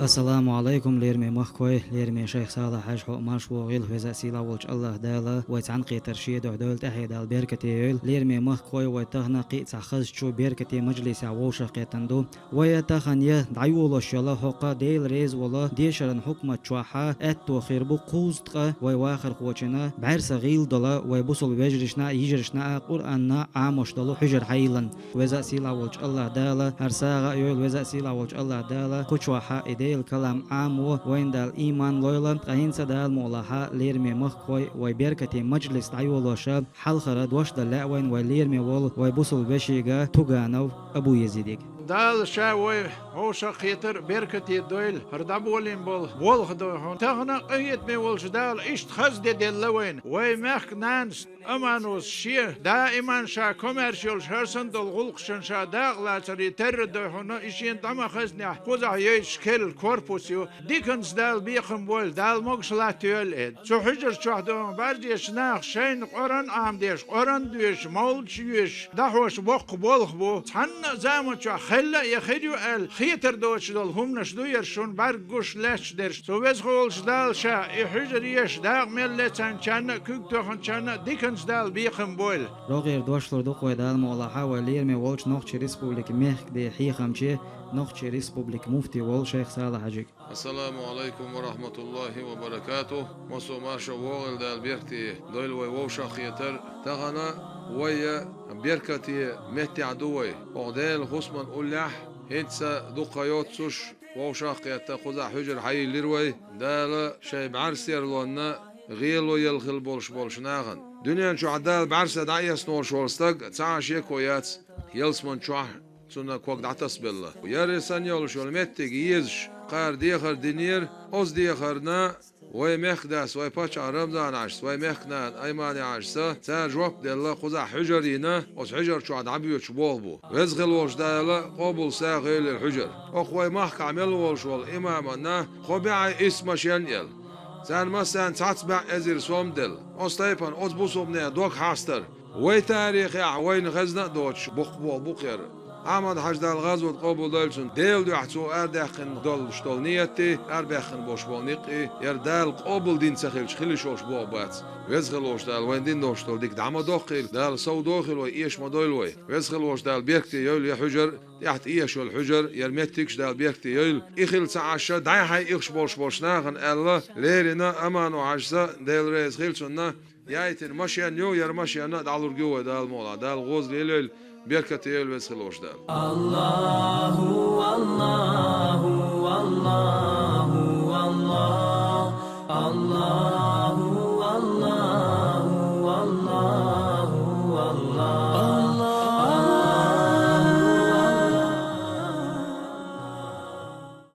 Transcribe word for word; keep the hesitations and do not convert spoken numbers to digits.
Ассаламу Ӏалайкум, лераме махкой, лераме шайх Салахь-Хьаьжа, хьо марша вогӀийла, веза а сийлахь волчу АллахӀ Дала вай цхьаьнакхетар шен дуьхьа дойла, тӀаьхье Дала беркате йойла. Лераме махкой, вай тахана кхин а цхьа хазачу беркате мажлисехь вовшахкхетта ду. Вай тахана я дӀайолош йолу хӀокху Дела реза волу дешаран хьукмат чохь аьтто хир бу кхузткъа вай вахархочунна бӀаьрса гӀийла долу вай бусул вежаршна а, йижаршна а Къуръанна Ӏамош долу хьуьжар хьайиллина. Веза а сийлахь волчу АллахӀ Дала хӀара сагӀа а йойла, веза а сийлахь волчу АллахӀ Дала кху чохь а и Делан калам Ӏамо вайна Дала ийман лойла, ткъа хӀинца Дала мукъалахь лераме махкой, вай беркате мажлис дӀайолоша хьалхара дош дан лаьа вайна вай лераме волу вай бусул вешига Туганов Абу-Язидига. Дала ша вай вовшахкхетар беркате дойла, хӀара дӀаболийна болу болх дой хьуна. Тахана къинхетаме волчу Дала иштта хаза де делла вайна. Вай мехкан нанас Аманус шен даиман ша комаьрша йолуш хӀара санна долу гӀуллакхашна ша дакъалацаре терра дой хьуна, и шена тӀе ма хазнехь, кхузахь йойтуш керла корпус ю. Диканца Дала бекхам бойла, Дала могуш латтайойла и. Цу хьуьжар чохь доху бӀаьрзечу наха шайна Къуръан Ӏамадеш, Къуръан доьшуш, мовлид йоьшуш, дӀахьош боккха болх бу. Цхьанна а заман чохь хилла а я хир ю аьлла, хетар доцуш долу хӀуманаш ду ерш шуна бӀаьрг гуш лаьтташ дерш. Цу веза волчу Дала ша и хьуьжар еш дакъа мел лецанчарна а, куьг тоьхначарна а диканца Дала бекхам бойла. РогӀера дош лур ду-кх вай Дала мукъалахь вай лераме волчу Нохчийн Республикан мехкан ден хьехамче, Нохчийн Республикан муфти волу шайх Салахь-Хьаьжига. Ассаламу Ӏалайкум ва рахьматуллахӀи ва баракатухӀ. Массо а марша вогӀийла, Дала беркате дойла вай вовшахкхетар. Тахана вай я беркате меттехь ду вай. ХӀокху Делан хӀусаман уллехь хӀинца дукха йоццуш вовшахкхетта кхузахь хьуьжар хьайиллира вай. Дала шайн бӀаьрсерлонна гӀело елла хилла болуш болчу нахана. Дуьнен чохь Дала бӀаьрса дӀаэцна волуш волу стаг цхьа а шеко яц, ялсаман чохь цунна ког дӀатасабелла. Яра санна йолуш йолу меттиг езаш, кхара дехар динера, оцу дехарна вай мехкан дас, вай паччахь Рамзан-Хьаьжас, вай мехкан нана Аймани-Хьаьжас, цара жоп делла, кхузахь хьуьжар йина, оцу хьуьжар чохь дӀабоьдуш болх бу. Веза хилла волчу Дала къобал сагӀа йойла хьуьжар. ХӀокху вай махкахь мел волуш волу имаманна кхо бӀе исс машен а елла. Царна массарна цхьацца бӀе эзар сом делла. Оцу тайпана оцу бусулбанийн дог хьастар. Вай тарихехь вайна хезна а доцуш, боккха болх бу-кх хӀара. Ахьмад-Хьаьжа, Дала гӀазот къобалдойла цуьнан, Делан дуьхьа цо арадаьккхина долуш долу нийятий, арабаьккхина болуш болу некъий, хӀара Дала къобалдина ца хилча, хила йиш йолуш болх бац. Веза хилла волчу Дала вайна дина долуш долу дика дӀа ма доккхийла, Дала сов дохийла вай, эша ма дойла вай. Веза хилла волчу Дала беркате йойла я хьуьжар, тӀехь тӀеэш йолу хьуьжар, хӀара меттигаш Дала беркате йойла. И хила ца Ӏаш, дӀай-хьай ихаш болуш болчу нахана аьлла, леррина Амано-Хьаьжас, Дела реза хила цунна, яйтина машен ю, хӀара машенна а дӀалург ю вай Дала мукъалахь. Дала гӀоза лелойла, беркате йойла веза хилла волчу Дала. Аллаху, Аллаху, Аллаху, Аллах, Аллах.